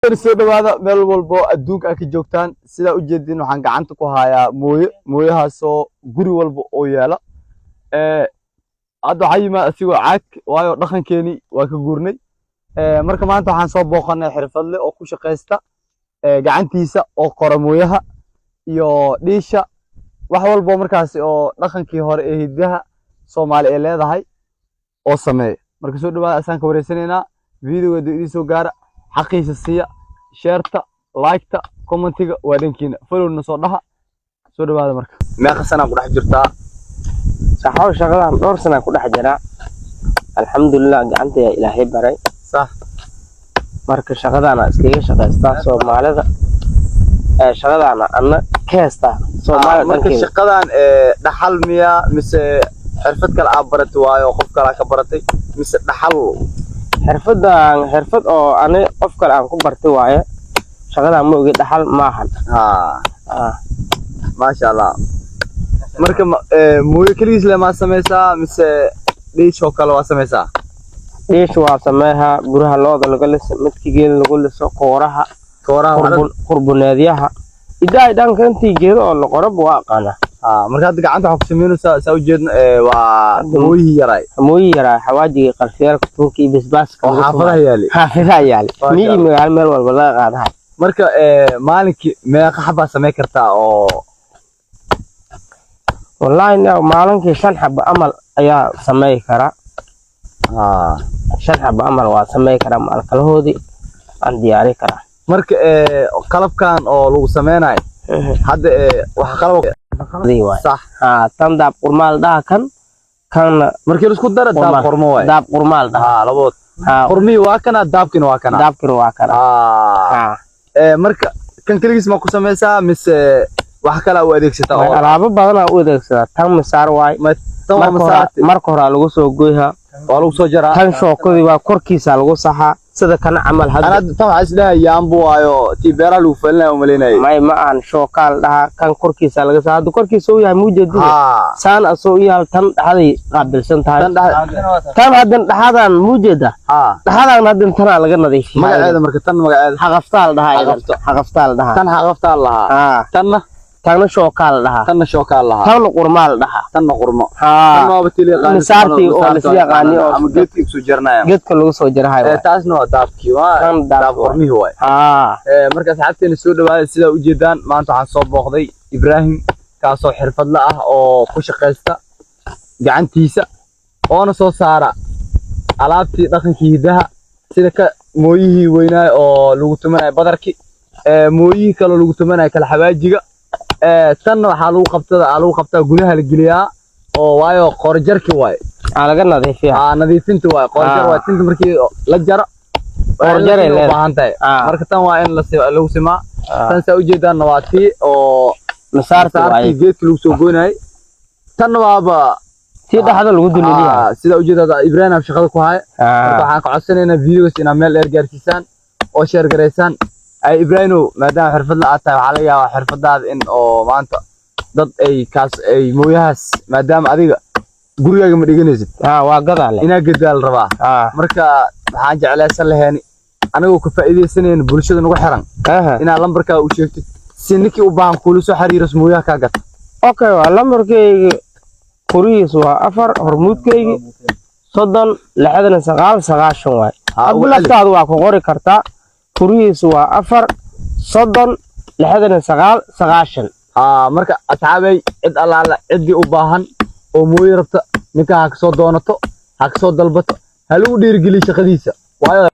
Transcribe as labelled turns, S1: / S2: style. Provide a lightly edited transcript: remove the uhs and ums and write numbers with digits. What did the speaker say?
S1: Soo dhawaada meel walbo adduunka aad ka joogtaan. Sidaa ujeedin, waxaan gacanta ku hayaa mooye, mooyahaasoo guri walba oo yaala. Hadda waxaa yimaad asigoo caag, waayo dhaqankeeni waa ka guurnay. Marka maanta waxaan soo booqanay xirfadle oo ku shaqaysta gacantiisa oo qora mooyaha iyo dhiisha, wax walbo markaasi oo dhaqankii hore ee hidaha Soomaali ay leedahay oo sameeya. Marka soo dhawaada, asaan ka wareysanaynaa. Videoga idiin soo gaara, xaqiisa siiya, share-ta, like-ta, comment-iga waa dhankiina, follow-na soo dhaha. Soo dhawaada. Marka meeqa sanaa ku dhex jirtaa?
S2: Saxaw, shaqadan dhowr sana ku dhex jiraa, alxamdulilah, gacanta Ilaahay baray. Marka shaqadaana iskaga shaqaystaa Soomaalida, ee shaqadaana anna ka heystaa Soomaalida.
S1: Marka
S2: dhankeeda.
S1: Shaqadan dhaxal miya mise xirfad kale aa baratay, waayo qof kale aa ka baratay, mise dhaxal?
S2: Xirfadan xirfad oo ani qof kale aan ku bartay waaye. Shaqadan ma ogi, dhaxal maahan.
S1: Maasha Allah. Marka mooyo keligiis le maa samaysaa mise dhiish oo kale waa samaysaa?
S2: Dhiish waa sameeha, buraha looda laga liso, midka geela lagu liso, kooraha.
S1: Kooraha.
S2: Qurbuneedyaha, idaa dhanka intii geedo oo la qoraba waa aqaanaa.
S1: Marka hadda gacanta waxaa ku samaynaysaa, saa ujeedna, waa mooyihii yaraay.
S2: Mooyi yaraa, xawaajiga, qalfiyaalka, tuunka iyo basbaaska
S1: oo
S2: lagu
S1: xaafadaha
S2: tumayo.
S1: Yaali.
S2: Xaafadaha yaali.
S1: Maasha
S2: miyi,
S1: Allah.
S2: magaalo, meel walba laga qaadahay.
S1: Marka maalinkii meeqa xabaa samayn kartaa oo?
S2: Wallaahi maalinkii shan xabo amal ayaa samey karaa. Shan xabo amal waa samey karaa, maalkalahoodii aan diyaari karaa.
S1: Marka qalabkan oo lagu sameynayo hadda, waxa qalab
S2: Dii waay. Tan daab qurmaal dhaha, kan kanna.
S1: Markii la isku daro daab
S2: Qurmaal.
S1: Qormo waay.
S2: Daab qurmaal dhaha.
S1: Labadood. Qurmihii waa kana, daabkina waa kana.
S2: Daabkina waa kana.
S1: Marka kan keligiis ma ku samaysaa mise wax kale u adeegsataa oo?
S2: Alaabo badanaa u adeegsadaa. Tan misaar waay.
S1: Tan waa
S2: Marka hore
S1: masaarti.
S2: Marka horaa lagu soo goyhaa.
S1: Waa lagu soo jaraa.
S2: Tan shookadii waa, korkiisa lagu saxaa, sida kana camal hadda.
S1: Ana tan waxaa isdhahay yaambu waayo, tii beeraha lagu falinaya umalaynayay.
S2: May, ma ahan, shookaa la dhahaa. Kan korkiisa laga saxa. Hadda korkiisa u yahay, muujeedida saan asoo u yahay, tan dhaxday qaabilsan tahay.
S1: Tan dhex.
S2: Tan haddan dhaxadan muujeeda. Dhaxadan haddan tanaa laga nadiifiya.
S1: Magaceeda marka, tan magaceeda?
S2: Xaqaftaa la dhahaa idan.
S1: Xaqafto.
S2: Xaqaftaa la dhahaa.
S1: Tan xaqaftaa lahaa. Tanna?
S2: Tanna shookaa la dhahaa.
S1: Tanna shookaa lahaa.
S2: Tanna qurmaa la dhahaa.
S1: Tanna qurmo. Tanna waaba tii la yaqaani.
S2: Misaartii oo la is yaqaani oo
S1: ama geedkii kusoo jaranaya.
S2: Geedka lagu soo jarahayo waay.
S1: Taasna waa daabkii, waa
S2: Tan daab
S1: daab
S2: waay.
S1: qurmihii waay. Marka asxaabteena, soo dhawaada. Sidaa ujeedaan, maanta waxaan soo booqday Ibraahim, kaasoo xirfadle ah oo ku shaqaysta gacantiisa oona soo saara alaabtii dhaqankii hidaha, sida ka mooyihii weynaay oo lagu tumanayo badarki, mooyihii kaloo lagu tumanayo kala xawaajiga. Tanna waxaa lagu qabtada, lagu qabtaa gudaha la geliyaa oo waayo qoorjarki waaye.
S2: Aa, laga nadiifiya.
S1: Nadiifinta waaye, qoorjar waaye. Tinta markii la jaro waa in la
S2: Qoorjaray
S1: sii u
S2: leedahay.
S1: baahan tahay. Marka tan waa in lagu simaa. Tan saa ujeedaanna waa tii oo
S2: Masaarta
S1: saartii
S2: waay.
S1: geedkii lagu soo goynayay. Tanna waaba
S2: Tii dhaxda lagu duleeliyaa.
S1: Sidaa ujeedaad, Ibrahim shaqada ku haya. Marka waxaan ka codsanaynaa videos inaad meel dheer gaarsiisaan oo share garaysaan. Ay Ibrahimo, maadaama xirfadla aad tahay, waxaa laga yaabaa xirfadaada in oo maanta dad ay kaas ay mooyahaas, maadaama adiga gurigaaga ma dhiganaysid.
S2: Waa gadaale.
S1: Inaa gadaa la rabaa. Marka waxaan jeclaysan lahayn, anigoo ka faa'iidaysanayna bulshada nagu xiran, inaad lambarkaa u sheegtid si ninkii u baahan kuula soo xiriiro, mooyaha kaa gata.
S2: Okay, waa lambarkayga, furihiisu waa 4, hormuudkaygi 30 69 90 waay. Hadba
S1: Ugu celi.
S2: Laftaadu waa ku qori kartaa. Furihiisu waa 4 30 69 90.
S1: Marka asxaabay, cid allaala ciddii u baahan oo mooye rabta, ninka ha kasoo doonato, ha kasoo dalbato, ha lagu dhiirigeliyo shaqadiisa, waayo.